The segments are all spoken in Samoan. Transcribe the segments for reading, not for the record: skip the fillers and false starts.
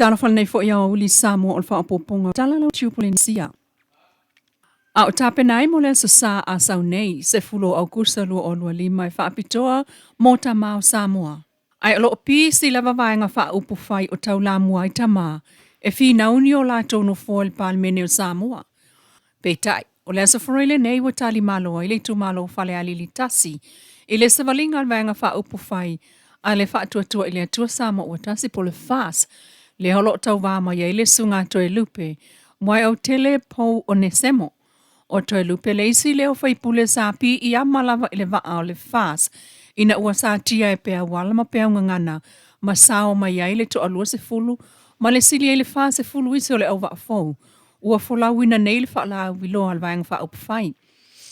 Talofa lenei foi aoauli Samoa o le faaopoopoga o tala lau Polenesia. A o tapena ai mo le Aso Sa a sau nei, 10 o Aukusa 2025 e faapitoa mo tama o Samoa. Ae o lo o pisi lava vaega faaupufai o taulamua ai tama e finauni o latou nofoa i le Palemene o Samoa. Peitai, o le Aso Faraile lenei ua tali malo ai le itumalo o Falealili 1 i le savaliga a le Vaega Faaupufai a le Faatuatua i le Atua Samoa Ua Tasi po o le FAST, lea o lo o tauva mai ai le Susuga Toelupe Moeautele Paul Onesemo. O Toelupe le isi lea o faipule sa piiama lava i le vaa o le FAST ina ua satia e peau ala ma peau gagana ma sao mai ai le toalua sefulu ma le sili ai le 40 isi o le auvaa fou ua folauina nei le faalauiloa a le Vaega Faaupufai.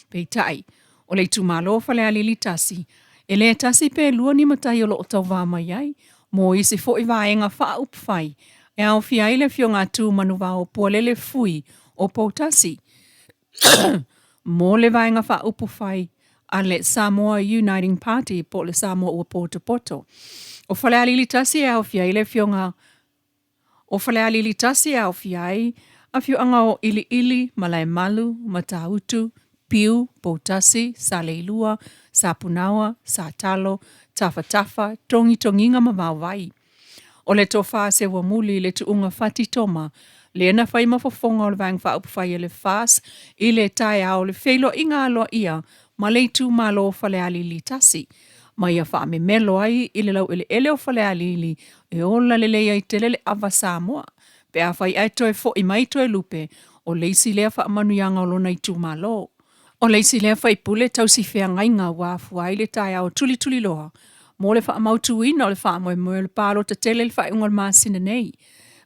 Peitai, o le itumalo o Falealili 1, e le tasi pe lua ni matai o lo o tauva mai ai mo isi foi vaega faaupufai e aofia ai le afioga a Tu Manuvao Pualele Fui o Poutasi mo le Vaega Faaupufai a le Samoa Uniting Party po o le Samoa Ua Potopoto. O Falealili 1 e aofia ai le afioga O Falealili 1 e aofia ai afioaga o Iliili, Malaemalu, Matautu, Piu, Poutasi, Saleilua, Sapunaoa, Satalo, Tafatafa, Togitogiga ma Vaovai. O le tofa Seuamuli i le tuuga Fati Toma, lea na fai ma fofoga o le Vaega Faaupufai a le FAST i le taeao o le feiloaiga aloaia ma le itumalo o Falealili 1, ma ia faamemelo ai i le laueleele o Falealili e ola lelei ai tele le ava Samoa pe afai ae toe foi mai Toelupe, o le isi lea faamanuiaga o lona itumalo. O le isi lea faipule tausi feagaiga ua afua ai le taeao tulituliloa mo le faamautuina o le faamoemoe o le palota tele i le faaiuga o le masina nei.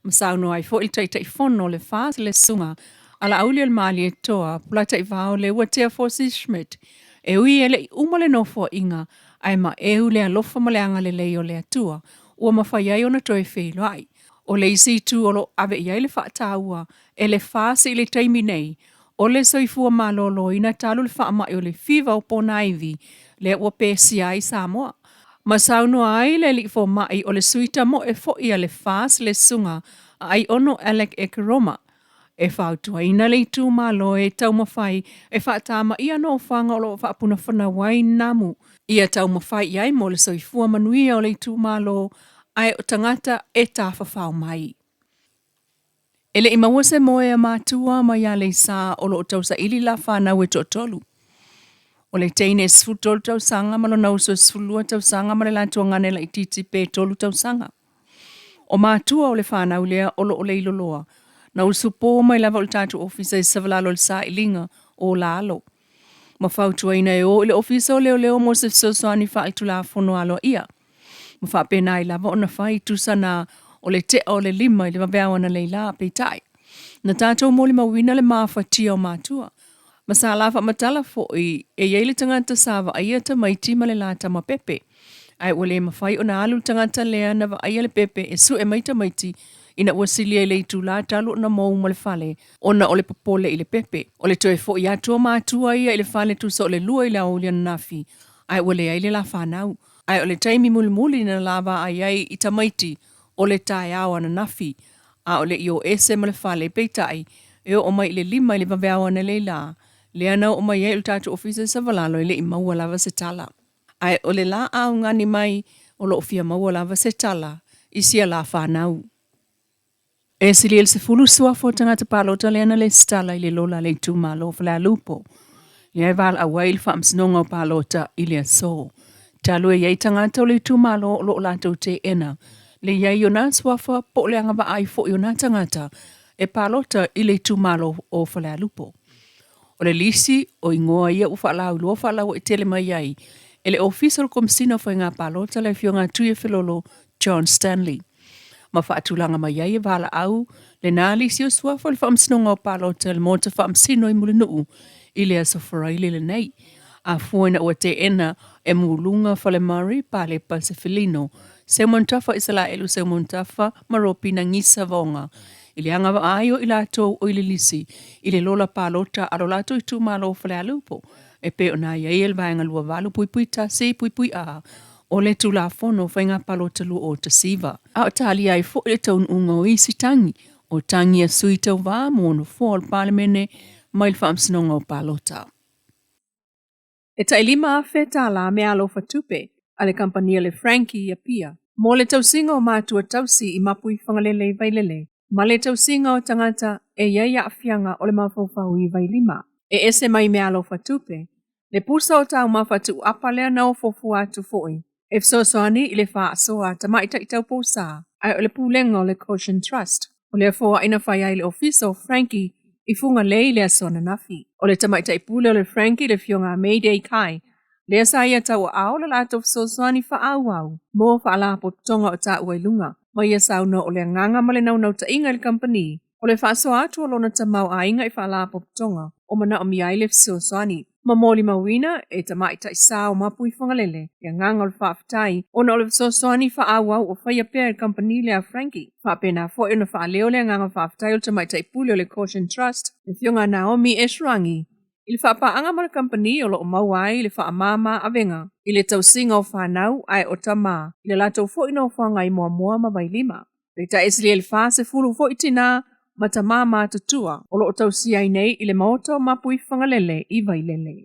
Ma saunoa ai foi le Taitaifono o le FAST le Susuga a Laaulialemalietoa Polataivao Leuatea Fosi Schmidt, e ui e le i uma le nofoaiga ae maeu le alofa ma le agalelei o le Atua ua mafai ai ona toe feiloai. O le isi itu o lo o ave i ai le faataua e le FAST i le taimi nei, o le soifua maloloina talu le faamai o le fiva o ponaivi lea ua pesia ai Samoa. Ma saunoa ai le alii fomai o le sui tamoe foi a le FAST le Susuga a Aiono Alec Ekeroma, E fautuaina le itumalo e taumafai e faatamaia nofoaga o lo o faapunafanau ai namu ia taumafai i ai mo le soifua manuia o le itumalo ae o tagata e tafafao mai. E le i maua se moe a matua mai Aleisa o lo o tausaili la fanau e toatolu. O le teine e 13 tausaga ma lona uso e 12 tausaga ma le latou gane laitiiti pe 3 tausaga. O matua o le fanau lea o lo o leiloloa, na usupo mai lava o le tatou ofisa i Savalalo i le sailiga o la alo. Ma fautuaina e o i le ofisa o leoleo mo se fesoasoani faaletulafono aloaia. Ma faapena ai lava ona fai tusa na o le tea o le lima i le vaveao analeila, peitai, na tatou molimauina le mafatia o matua. Ma sa la faamatala foi e i ai le tagata sa vaaia tamaiti ma le la tama pepe. Ae ua le mafai ona alu le tagata lea na vaaia le pepe e sue mai tamaiti ina ua silia i le itula talu ona mou ma le fale ona o le popole i le pepe. O le toe foi atu o matua ia i le fale tusa o le 2 i le aoauli ananafi ae ua leai le la fanau. Ae o le taimi mulimuli na la vaai ai i tamaiti o le taeao ananafi a o le i o ese ma le fale, peitai, e oo mai i le 5 i le vaveao analeila, lea na oo mai ai o le tatou ofisa i Savalalo e le i maua lava se tala. Ae o le la augani mai o lo o fia maua lava se tala i sia la fanau. E sili i le 10 suafa o tagata palota lea na lesitala i le lola a le itumalo o Falealupo, lea e valaau ai i le Faamasinoga o Palota i le aso. Talu e i ai tagata o le itumalo o lo o latou teena le i ai o nā suafa po o le agavaa ai foi o nā tagata e palota i le itumalo o Falealupo. O le lisi o igoa ia ua faalauiloa faalauaitele mai ai e le Ofisa o le Komesina o Faiga Palota le Afioga a Tuiafelolo John Stanley. Ma faatulaga mai ai e valaau lenā lisi o suafa o le Faamasinoga o Palota i le Maota Faamasino i Mulinuu i le Aso Faraile lenei. A fua ina ua teena e Muluga Falemari, Palepa Sefelino, Seumanutafa Isalaelu Seumanutafa ma Ropina Gisa Vaoga i le agavaa ai o i latou o i le lisi i le lola palota a lo latou itumalo o Falealupo e pei ona i ai le Vaega 28.1.A. o le Tulafono o Faiga Palota 2019, a o talia ai foi le taunuuga o isi tagi o tagi a sui tauva mo nofoa o le Palemene mai le Faamasinoga o Palota. E tai $5,000 meaalofa tupe a le kamupani a le Frankie i Apia mo le tausiga o matua tausi i Mapuifagalele i Vailele ma le tausiga o tagata e i ai aafiaga o le mafaufau i Vailima. E ese mai meaalofa tupe, le pusa o taumafa tuuapa lea na ofoofua atu foi e fesoasoani i le faasoa a tamaitai taupousa ae o le pulega o le Koshen Trust. O lea foai na fai ai le ofisa o Frankie i Fugalei i le aso ananafi. O le tamaitai pule o le Frankie le afioga a Mayday Kai, lea sa ia tauaao le latou fesoasoani faaauau mo faalapotopotoga o taua i luga, ma ia saunoa o le agaga ma le naunautaiga i le kamupani o le faasoa atu o lona tamaoaiga i faalapotopotoga o manaomia ai le fesoasoani. Ma molimauina e tamaitai sa o Mapuifagalele le agaga o le faafetai ona o le fesoasoani faaauau o faia pea e le kamupani lea a Frankie. Faapena foi ona faaleo le agaga faafetai o le tamaitai pule o le Koshen Trust, le afioga a Naomi Eshraghi, i le faapaaga ma le kamupani o lo o maua ai le faamama avega i le tausiga o fanau ae o tamā i le latou foi nofoaga i Moamoa ma Vailima. Peitai e silia i le 40 foi tinā ma tamā matutua o lo o tausia ai nei i le maota o Mapuifagalele i Vailele.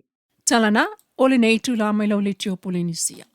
Tala na, o lenei itula mai lau leitio Polenisia.